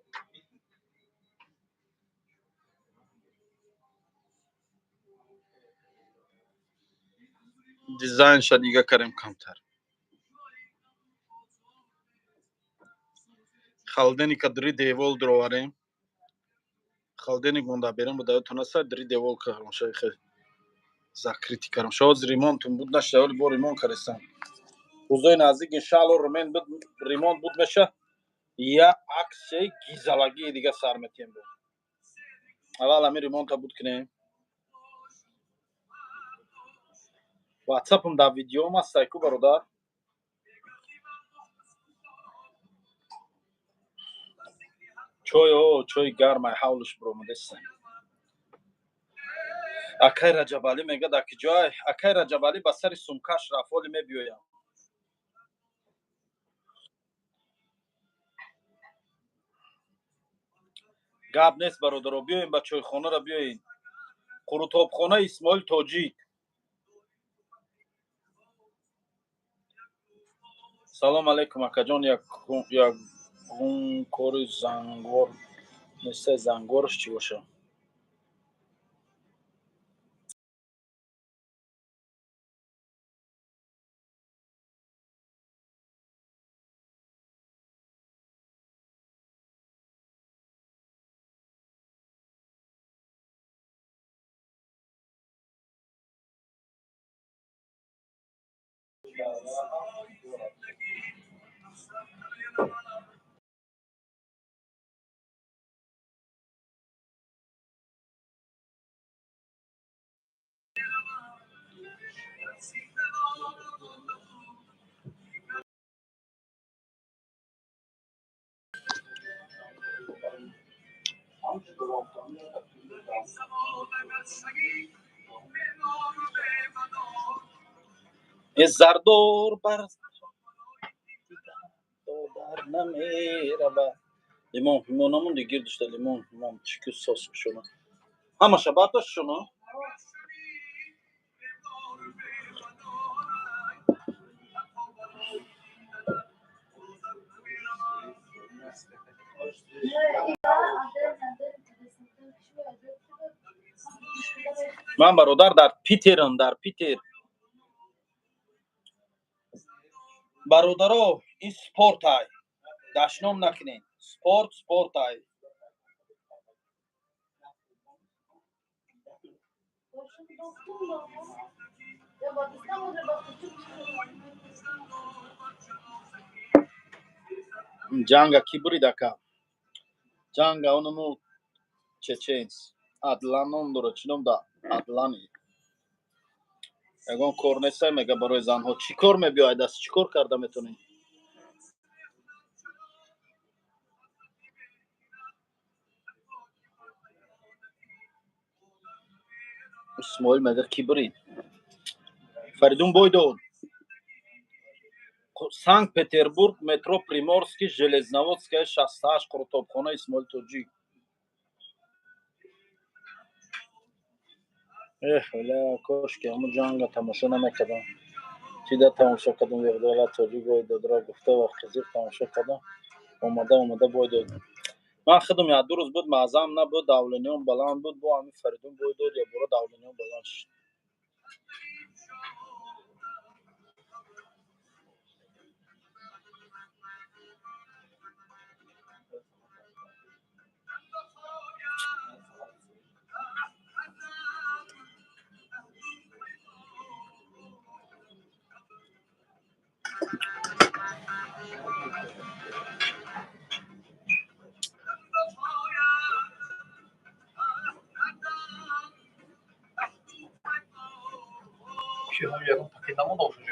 Дизайнша дига кардем камтар. Холодильника дри девол дароварем. Холодильник монда берем, бо даётон аста, дри девол кардам, шайхе закрытый кардам. Шоз ремонтум буд нашда, вале бо ремонт кардестам. Рӯзои наздик, иншаалло, ремонт буд меша, я аксияи гизалагии дига сар метиҳем. Бо аввал ҳамин ремонта буд кунем. Ватсапам дар видеом ҳастай ку, бародар. Чой, о, чои гармай ҳавлиш биромадеста. Акай Раҷабалӣ мегӯяд, аки ҷой, акай Раҷабалӣ ба сари сумкаш рафт, ҳоле мебиёям. Гап нест, бародаро, биёем ба чойхонара, биёен. Қурутобхонаи Исмоил Тоҷик. Салом алейкум, акаҷон, ягон кори зангор нестай? Зангораш чӣ боша? Зардор бар дар намерава. Лимон пимон намонди, гирдишта лимон пимон чику сос шуна, ҳамаша бардошт шуна. Ман, бародар, дар Питерам, дар Питер. Бародаро, ин спортай, дашном накунед, спорт спортай. Ҷанга кӣ бурид, ака? Ҷанга онаму чеченс Адлан ном дорад, чӣ ном да, Адлани. Ягон кор нестай, мега, барои занҳо чӣ кор мебиёяд аст? Чӣ кор карда метонӣ? Исмоил мега, кӣ бурид? Фаридун бой дод. Санкт Петербург, метро Приморский, Железноводская, 68, қурутобхона Исмоил Тоҷик. Эх, ла, кошки ҳамун ҷанга тамошо намекардам. Чида тамошо кардам, Ёқдавлат Тоҷик бой додра гуфта ва қизиқ тамошо кардам. Омада омада бой дод. Ман худам як ду рӯз буд маъзам набуд, давлениём баланд буд, бо ҳамин Фаридун бой дод, ё бора давлениём баланд шуд.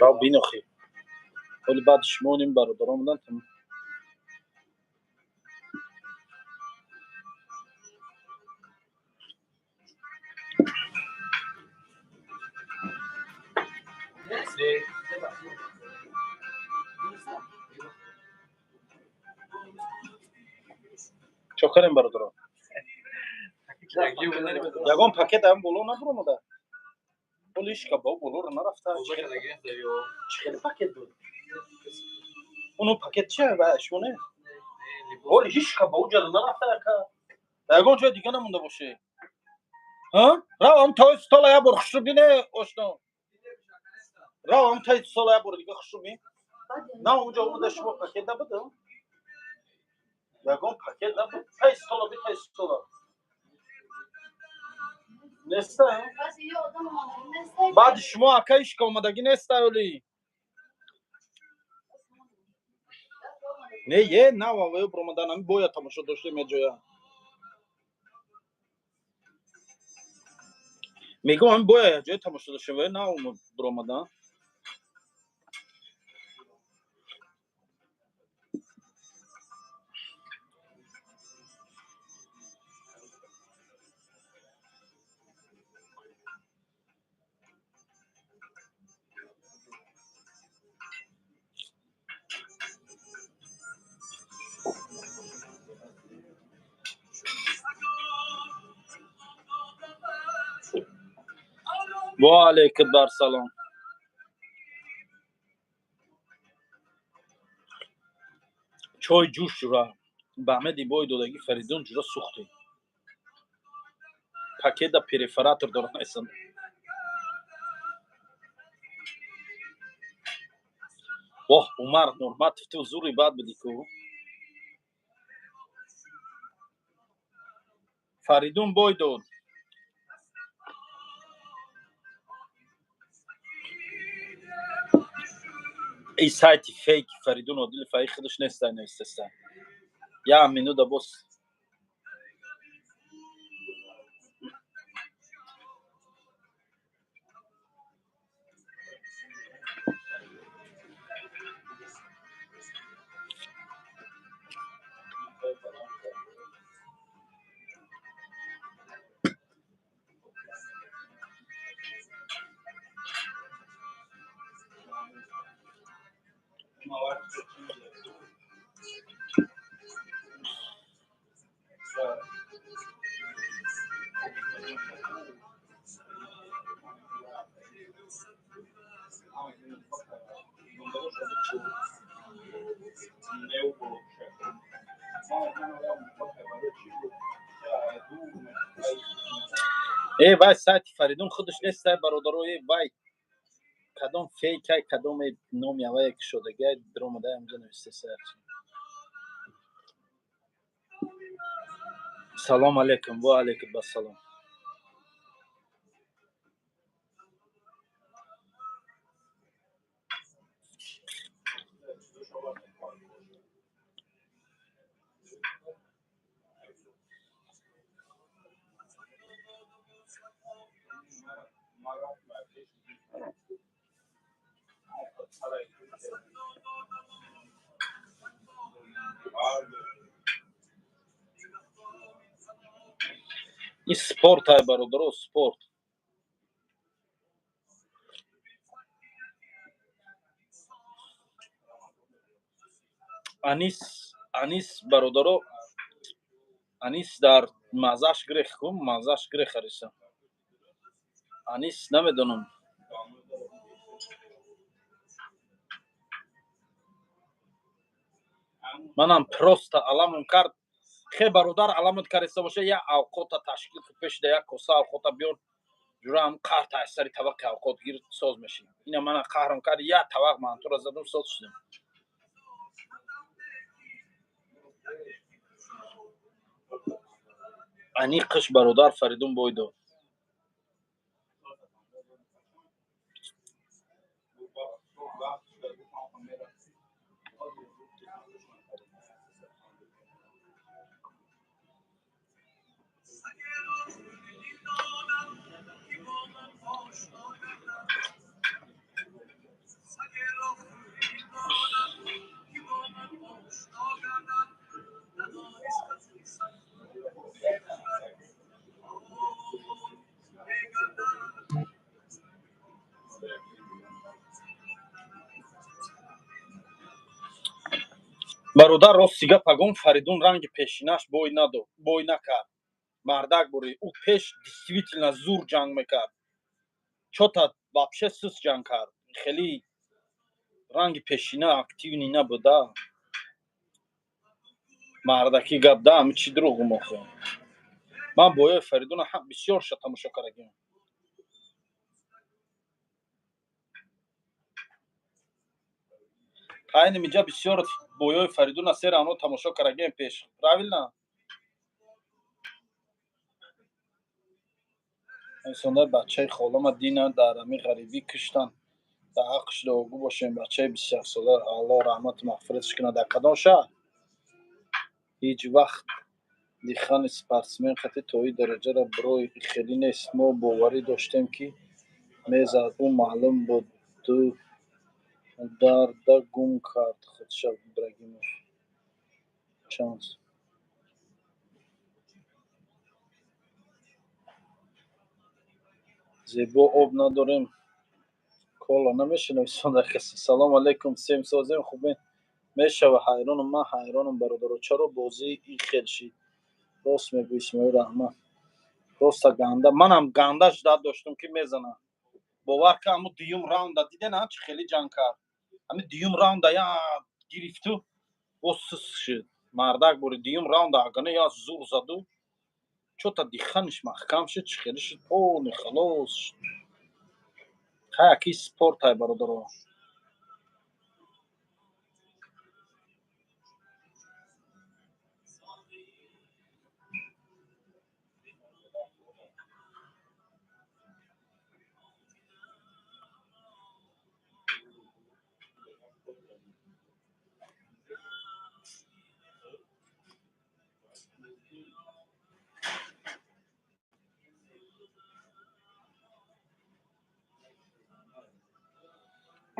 Рав бинохи. Ҳоли баъд шумо ним бародарон буданд тамом. Чо кардем, бародарон? Ягон пакет ҳам боло набуромада? Оли ҳичка ба болоро нарафта. Чӣ хеле пакет буд? Уну пакет чи ва шумо не? Оли ҳичка ба уҷада нарафта яка. Ягон ҷои дига намонда боше. Рав ам тои стола як бор хушрӯ бине, ошно. Рав ам таи стола як бор дига хушрӯ бин. На, унҷо омада шумо пакет набуд? Ягон пакет набуд? Таи стола би, таи стола. Неста? Баъди шумо, ака, ҳичка омадагӣ неста оли. Не, е, нава ваё биромадан, ами бояд тамошо доштем як ҷоя. Мегӯм, ами бояд як ҷоя тамошо доштем, ваё нав биромадан. Ва алайкум барсалом. Чой ҷӯш, ҷура. Ба Аҳмеди бой додагӣ Фаридун, ҷура, сӯхтӣ. Пакета перфоратор дорам эсан. Воҳ, Умар Нурматов, ту зури бад будӣ ку. Фаридун бой дод. И сайти фейк Фаридун Одилов ай худаш неста, навистаста. Як минута боз. Э, вай сайти Фаридун худаш неста, бародаро, э, вай кадом фейкай, кадоме номи авае кушодагиай даромада инҷо навистеса. Салом алейкум, ва алейкум ассалом. Ин спорт ай, бародаро, спорт. Анис, анис, бародаро, анис дар маззаш грех ку, маззаш грех ариса. Анис намедонам. Манам просто аламам кард. Хе, бародар, аламат кариста боша, як авқота ташкил ку, пешда як коса авқота биёр, ҷураам қаҳр аз сари табақи авқот гир, соз мешин. Ина мана қаҳрам кард, як табақ мантура задум, соз шудем. Аниқш, бародар, Фаридун бой дод. Бародар, рости гап агон, Фаридун ранги пешинаш бой надод, бой накард. Мардак бурӣ, ӯ пеш действительно зур ҷанг мекард. Чё-то вообще суст ҷанг кард, хеле ранги пешина активный набуда. Мардакӣ гап да, ами чӣ дурӯғум охе? Ман боёи Фаридуна бисёр ша тамошо кардагим. Айни миҷа бисёр боёи Фаридуна сер ано тамошо кардагим пеш, правильно? Инсондар бачаи холама дина дар ами ғарибӣ киштанд, дар ҳаққш дуогӯ бошем. Бачаи 21 сола, Аллоҳ раҳмату мағфиратш кунад. Дар кадом шаҳр? Ҳеҷ вақт дихани спортсмен хати то ин дараҷара бирой хелӣ нест. Мо боварӣ доштем, ки мезад, ӯ маълум буд, ду дарда гум кард худша Ибрагимов. Шанс зебо об надорем, кола намешинависонда касе. Салом алейкум, всем, созем, хубен? Мешава. Ҳайронам, ман ҳайронам, бародаро, чаро бозӣ ин хел шид? Рост мегӯ, Исмоил, раҳмат. Роста ганда, манам ганда ждать доштам, ки мезана. Бовар кун, ҳамун дуюм раунда диден, чӣ хеле ҷанг кард. Ҳамин дуюм раунда я гирифту боз сус шуд мардак. Бори дуюм раунда агана я зур заду, чё-то диханиш маҳкам шуд, чӣ хеле шуд, полный халос шуд. Хай, аки спортай, бародаро.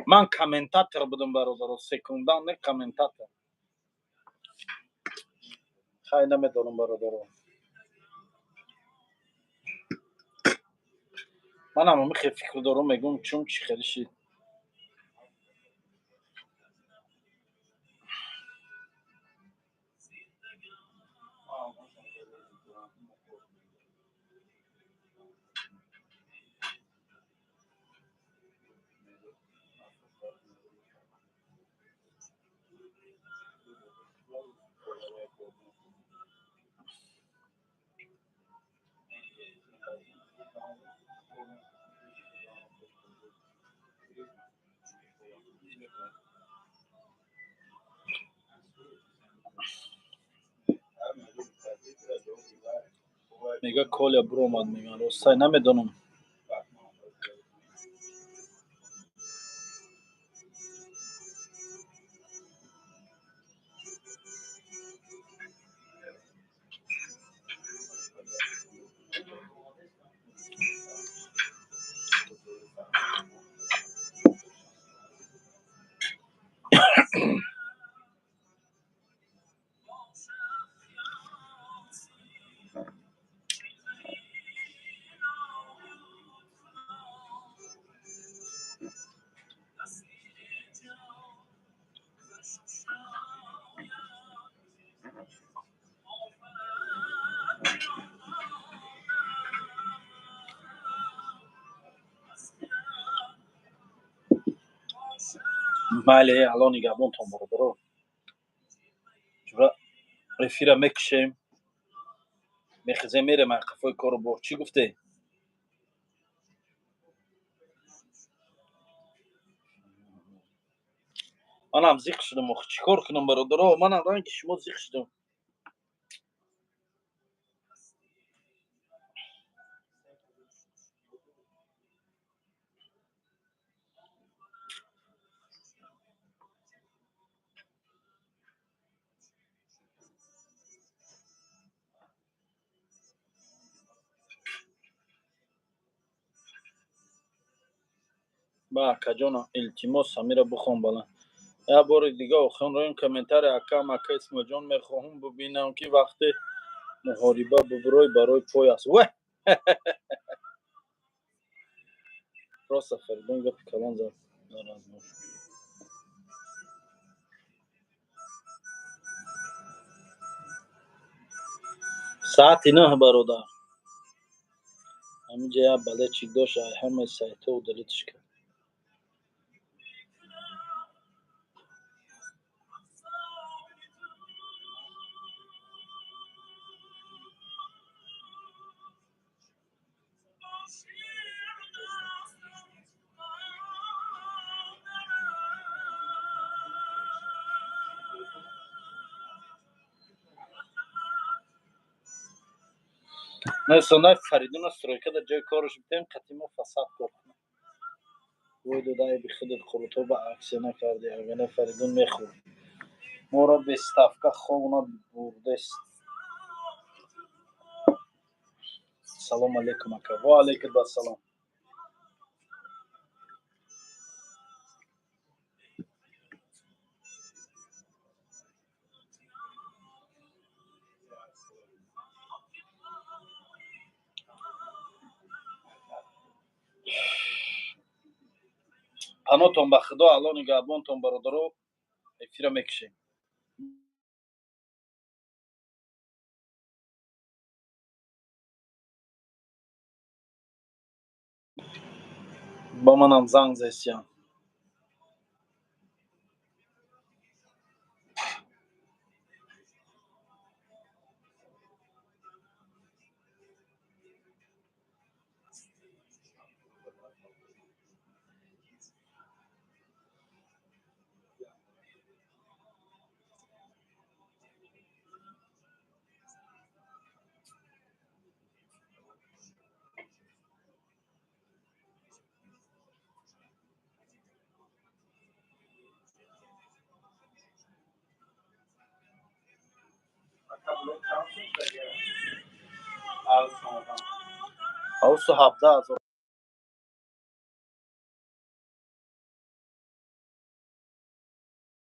Ман комментатор будам, бародаро, секундан не, комментатор. Хай, намедонам, бародаро, манам ҳами хел фикр дорам, мегӯм, чун чӣ хеле шид. Мега, Коля биромад, меган. Ростай, намедонам. Майли, алло нигаҳбонтон, бародаро. Ҷура эфира мекушем, мехезем, мерем ай қафои кору бор. Чӣ гуфте? Манам зиқ шудам охи, чӣ кор кунам, бародаро? Манам ранги шумо зиқ шудам. Ба акаҷона, илтимос, ҳамира бихон баланд як бори дига. Охирон роин комментарий акам, ака Исмоилҷон, мехоҳам бибинам, ки вақте муҳориба бубурой барои пой аст. Ве, просто Фаридун гапи калон зад дар разбор. Саати 9, бародар. Ҳаминҷа як болельщик дошт, ҳамаи сайтҳо удалить ш кард. Несонай Фаридуна стройка дар ҷои кораш битем, қатимо фасад кор кунам. Вой дода, айби худат Қурутоба аксия накардӣ, агар не Фаридун мехӯрд. Моро без ставка ховна бурдест. Салом алейкум, ака. Ва алейкум ассалом. Панотон ба Худо, Алло нигаҳбонтон, бародаро, эфира мекушем. Ба манам занг зесиян. Ҳавсу 17 ҳазор.